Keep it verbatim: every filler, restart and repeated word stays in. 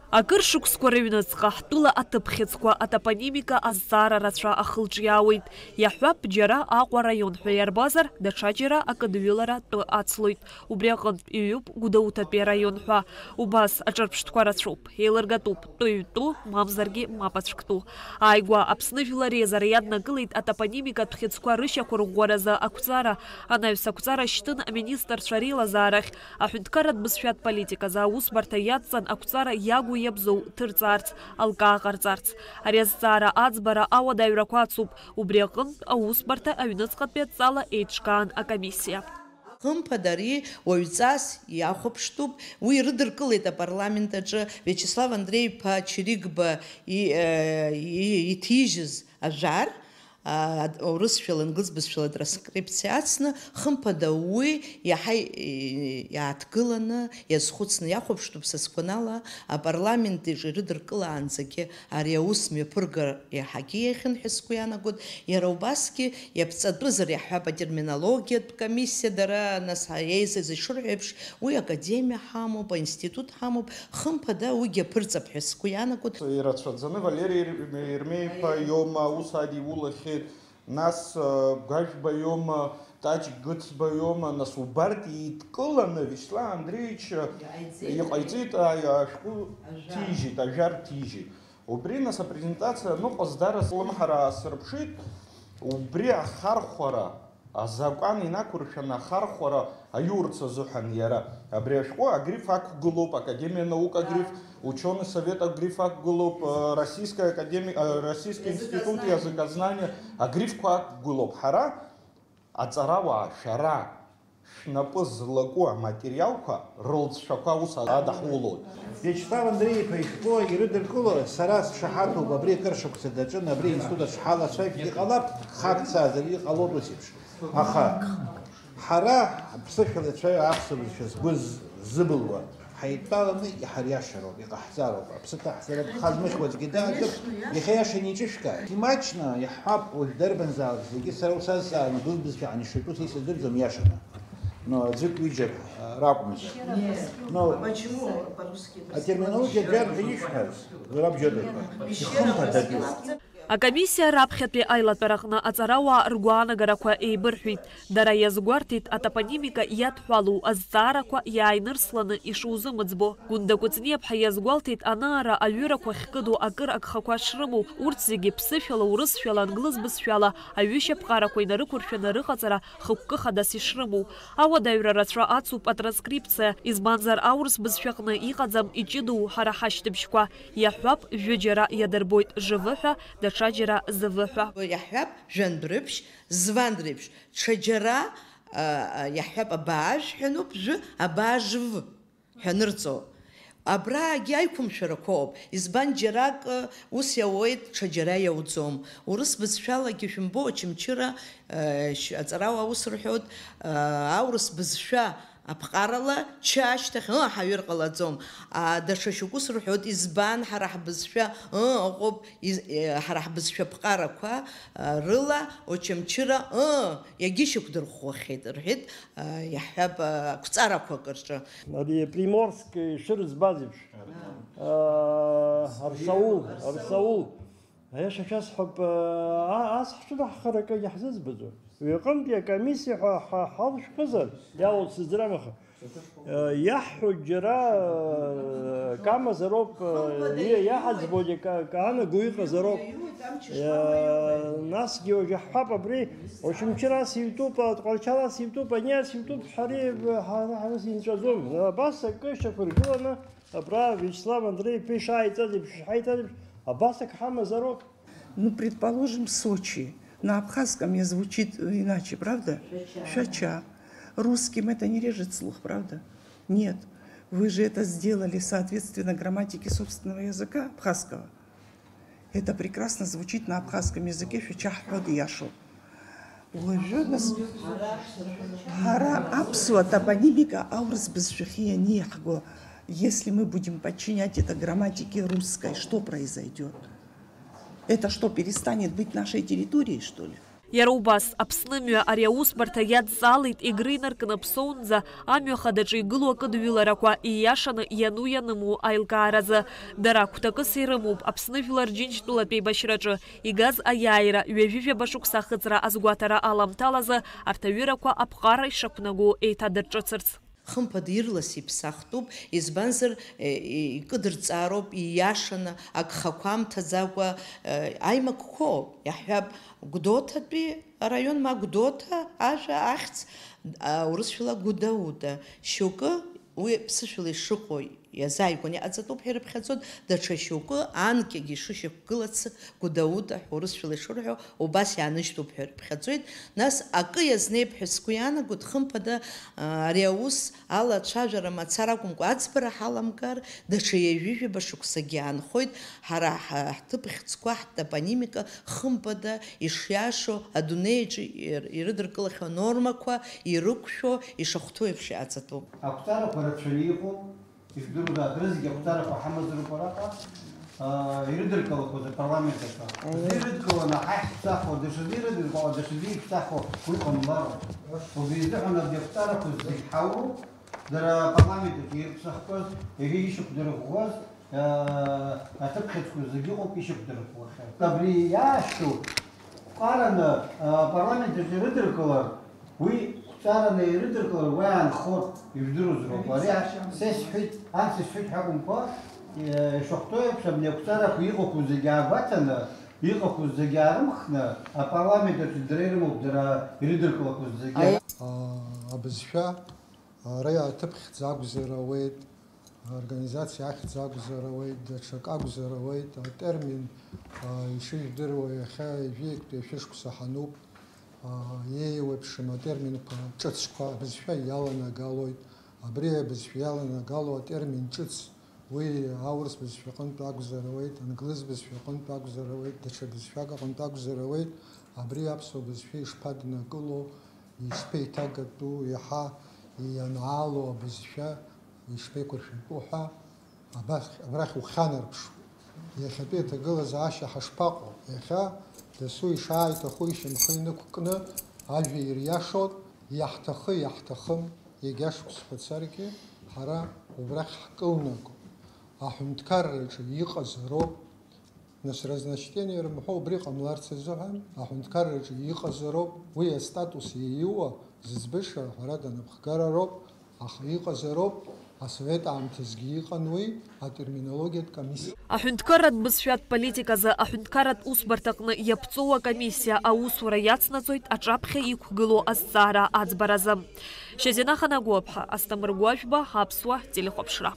Акыр шықәсқәа рыҩныҵҟа ҳтәыла аҭыԥхьыӡқәа атопонимика азҵаара рацәа ахылҿиаауеит. Иаҳҳәап, џьара Аҟәа араион ҳәа иарбазар, даҽаџьара акыдҩылара тәы ацлоит. Убри аҟынтә иҩуп Гәдоуҭатәи араион ҳәа. Убас аҿырԥштәқәа рацәоуп, еилыргатәуп, тәыҩтәу, мамзаргьы мап ацәктәу. Ааигәа Аԥсны жәлар реизара иаднакылеит атопонимикатә хьыӡқәа рышьақәырӷәӷәаразы ақәҵара. Анаҩс ақәҵара шьҭын аминистрцәа реилазаарахь. Аҳәынҭқарратә бызшәатә политиказы аусбарҭа иадҵан ақәҵара иагу иабзоу ҭырҵаарц, алкаа ҟарҵарц. Ари азҵаара аӡбара ауадаҩрақәа ацуп, убри аҟынтә аусбарҭа аҩныҵҟатәи адҵала еиҿкаан акомиссиа. Хымԥада, ари уаҩҵас иахәаԥштәуп, уи ирыдыркылеит апарламент аҿы Виачеслав Андреи-иԥа Чиригба и-, э, и-, иҭижьыз ажәар, а, урысшәала, англыз бызшәала атранскрипциа ацны, хымԥада, уи иаҳа и-, иааҭгыланы, иазхәыцны иахәаԥштәуп, са сгәанала, апарламент иҿы ирыдыркылаанӡагьы ари аус мҩаԥыргар иаҳагьы иахьын ҳәа сгәы иаанагоит. Иара убасгьы иаԥҵатәызар, иаҳҳәап, атерминологиатә комиссиа, дара, нас, еизаз ишырҳәо еиԥш, уи академиа ҳамоуп, аинститут ҳамоуп, хымԥада, уигьы аԥырҵап ҳәа сгәы иаанагоит. Ирацәаӡаны Валери Ер-, Ермеи-иԥа иоума, аус адиулахьеит, нас, э, Гәажәба иоума, Таҷ Гыцба иоума, нас убарҭ еидкыланы Виачеслав Андреевич, э, иҟаиҵеит, иҟаиҵеит, а, ашәҟәы ажәа. Ҭижьит, ажәа рҭижьит. Убри, нас, апрезентациа аныҟаз дара слымҳара аасырԥшит, убри ахархәара, азакәан инақәыршәаны ахархәара аиурц азыҳәан иара. Абри ашәҟәы агриф ақәгылоуп, Академиа наук агриф, Учёный совет агриф ақәгылоуп, э, Российская академия, э, Российский институт языкознания агрифқәа ақәгылоуп. Ҳара, аҵарауаа, шәара шәнапы злаку аматериалқәа рылҵшәақәа ус адаҳулоит. Виачеслав Андреи-иԥа ишәҟәы ирыдыркыло сара сшаҳаҭуп, абри акыр шықәса даҿын, абри аинститут аҿы ҳалацәажәеит, иҟалап, хак цазар, иҟалоит ус еиԥш. Аха ҳара ҳаԥсышәала ицәаҩа аԥсуа бызшәа згәы з-, зыбылуа ҳаидтәаланы иҳариашароуп, иҟаҳҵароуп. Аԥсы ҭаҳҵаратәы хазмыхьуа аӡәгьы дааӡом, иахьа иаша инеиҿышәкааит. Имаҷны иаҳҳәап, уажә дарбанзаалак зегьы сара усазҵааны, англыз бызшәа ан ишаҿу са исыздырӡом, иашаны. Но аӡәык ҩыџьак, а, ракәымзар. Но Почему по-русски? Атерминологиа џьарҳәа ишәҳәаз, лара бџьарла ишәҳәаз. Ихымԥадатәуп. Акомиссиа раԥхьатәи аилатәараҟны аҵарауаа ргәаанагарақәа еибырҳәеит. Дара иазгәарҭеит атопонимика иадҳәалоу азҵаарақәа иааинырсланы ишузымыӡбо. Гәында Кәыҵниаԥҳа иазгәалҭеит аныара аҩырақәа ахькыду акыр агхақәа шрымоу, урҭ зегьы ԥсышәала, урысшәала, англыз бызшәала аҩышьа ԥҟарақәа инарықәыршәаны рыҟаҵара хықәкы хадас ишрымоу. Ауадаҩра рацәа ацуп атранскрипциа, избанзар аурыс бызшәаҟны иҟаӡам иҷыдоу ҳара ҳашьҭыбжьқәа. Иаҳҳәап, жәаџьара иадырбоит жв ҳәа, даҽаџьара зв ҳәа. Иаҳҳәап, жәандәрыԥшь, звандреиԥш, ҽаџьара, а, а, иаҳҳәап, абаажә ҳәа ануп, жәы, абаажв ҳәа анырҵо. Абраагьы аиқәымшәарақәоуп, избан џьаракы ус иауеит, ҽаџьара иауӡом. Урыс бызшәалагьы шәымбо, Очамчыра, а, шь-, аҵарауаа ус рҳәоит, а, аурыс бызшәа аԥҟарала ча ашьҭахь, ыы, ҳаҩыр ҟалаӡом. А, даҽа шьоук ус рҳәоит, избан, ҳара ҳбызшәа, ыы, ыҟоуп, из-, е, ҳара ҳбызшәа ԥҟарақәа, а, рыла Очамчыра, ыы, иагьышьақәдырӷәӷәахьеит, рҳәеит, а, иаҳҳәап, а, ақәҵарақәак рҿы. Ари Приморск ишырыӡбаз еиԥш, а, Арсаул, Арсаул. Аиаша шәасҳәап, а, ас ҳҿынаҳхара акы иаҳзыӡбаӡом. Уи аҟынтәи акомиссиа ҳәа ҳа-, ҳалшәхызар, иалоу сыздырам, аха, а, иаҳҳәо џьара, а, камазароуп, а, и-, иаҳаӡбо џьа-, ка-, каанаго иҟазароуп. А, насгьы уажә иаҳҳәап абри, Очамчыра ас иутәуп, а, Тҟәарчал ас иутәуп, ани ас иутәуп ҳәа ари, ҳа-, ҳа-, ҳа-, инҵәаӡом. Абас акы шьақәыргыланы, Абра Вячеслав Андреи-иԥа ишааиҵаз еиԥш, ишҳаиҭаз еиԥш, абас ак ҳамазароуп. Ну, предположим, Сочи. На абхазском я звучит иначе, правда? Шәача. Шәача. Русским это не режет слух, правда? Нет. Вы же это сделали соответственно грамматике собственного языка абхазского. Это прекрасно звучит на абхазском языке, шәача ҳҳәоит, иашоуп. Уажәы нас ҳара аԥсуа топонимика аурыс бызшәахьы ианиаҳго, если мы будем подчинять это грамматике русской, что произойдёт? Это что, перестанет быть нашей территорией, что ли? Иара убас, Аԥсны мҩа ари аусбарҭа иадҵаалеит Егры инаркны Аԥсоунӡа амҩа хадаҿы игылоу акыдҩыларақәа ииашаны иану-ианыму аилкааразы. Дара агәҭакыс ирымоуп Аԥсны Жәлар Џьынџьтәылатә еибашьраҿы игаз аиааира ҩажәи жәаба шықәса ахыҵра азгәаҭара аламҭалазы арҭ аҩырақәа аԥҟара ишақәнаго еиҭадырҿыцырц. Хымԥада, ирлас иԥсахтәуп, избанзар, е, е, икыдырҵароуп, ииашаны, агхақәа амҭаӡакәа, е, аимакқәоуп, иаҳҳәап, Гәдоуҭатәи араион, ма Гәдоуҭа ажәа ахьӡ, а, урысшәала Гәыдауда, шьоукы уи ԥсышәала ишыҟоу иазааигәаны иҟаҵатәуп ҳәа ирыԥхьаӡоит, даҽа шьоукы анкьагьы ишышьақәгылац Гәдоута ҳәа урысшәала ишырҳәо, убас иааныжьтәуп ҳәа ирыԥхьаӡоит. Нас акы иазнеип ҳәа сгәы иаанагоит, хымԥада, а, ари аус ала ацәажәара мацара акәымкәа, аӡбара ҳаламгар, даҽа ҩажәижәаба шықәсагьы аанхоит, ҳара ҳа-, ҳҭыԥ хьӡқәа, ҳтопонимика, хымԥада, ишиашоу, адунеи аҿы ир-, ирыдыркылахьоу анормақәа ирықәшәо, ишахәҭоу еиԥш иҟаҵатәуп. Ақәҵарақәа рацәаны иҟоуп. Ижәдыруада, абрызегь ақәҵарақәа ҳамазароуп араҟа, аа, ирыдыркылақәаз апарламент аҿы. Аиеи. Зны ирыдкыланы ҳа иаҳԥсахуа, даҽаӡәы ирыдыркыло, даҽаӡәы иаҳԥсахуа, уи ҟамлароуп. Убри изыҳәан абри ақәҵарақәа зегь ҳауроуп, дара апарламент аҿы ирыԥсахқәаз, егьа ишьақәдырӷәӷәаз, аа, аҭыԥхьыӡқәа зегь ыҟоуп ишьақәдырӷәӷәахьаз. Абри иаашьҭоу ҟәараны, аа, апарламент аҿы ирыдыркылар, Уи қәҵараны ирыдыркылар, уи аанхоит, ижәдыруазароуп. Ари ас исҳәеит, ас исҳәеит ҳәа акәымкәа, е, ишахәҭоу еиԥш, абни ақәҵарақәа иҟақәоу зегьы аагәаҭаны, иҟақәоу зегьы аарымхны, апарламент аҿы дара ирымоуп, дара ирыдыркылақәоу зегьы. Аи. А, абызшәа, ара аҭыԥ хьӡ акәзар ауеит, Аорганизациа ахьӡ акәзар ауеит, даҽак акәзар ауеит, атермин, а, ишыжәдыруа, иахьа ҩажәи актәи ашәышықәса ҳануп, а, еиуеиԥшым атерминқәа ҿыцқәа абызшәа иаланагалоит. Абри абызшәа иаланагало атермин ҿыц, уи аурыс бызшәаҟынтә акәзар ауеит, англыз бызшәаҟынтә акәзар ауеит, даҽа бызшәак аҟынтә акәзар ауеит, абри аԥсуа бызшәа ишԥаднакыло, ишԥеиҭагатәу, иаҳа ианаало абызшәа ишԥеиқәыршәатәу ҳәа абахь, абрахь ухьанарԥшуеит. Иахьатәи аҭагылазаашьа ҳашԥаҟоу? Иахьа дасу ишааиҭаху ишьамхы инықәкны ажәа ириашоит, иаҳҭахы, иаҳҭахым, егьа шықәсқәа царгьы ҳара убрахь ҳкылнагоуп. Аҳәынҭқарраҿы иҟазароуп, Нас разночтение рымҳәо убри ҟамларц азыҳәан, аҳәынҭқарраҿы иҟазароуп, уи астатус иаиуа зыӡбаша, ҳәарада, анапхгара роуп, аха иҟазароуп, асовет аамҭазгьы иҟан уи, атерминологиатә комиссиа. Аҳәынҭқарратә бызшәатә политиказы аҳәынҭқарратә усбарҭаҟны иаԥҵоу акомиссиа аусура иацнаҵоит аҿаԥхьа иқәгылоу азҵаара аӡбаразы. Шьазина Ханагәаԥҳа, Асҭамыр Гәажәба, Аԥсуа телехәаԥшра.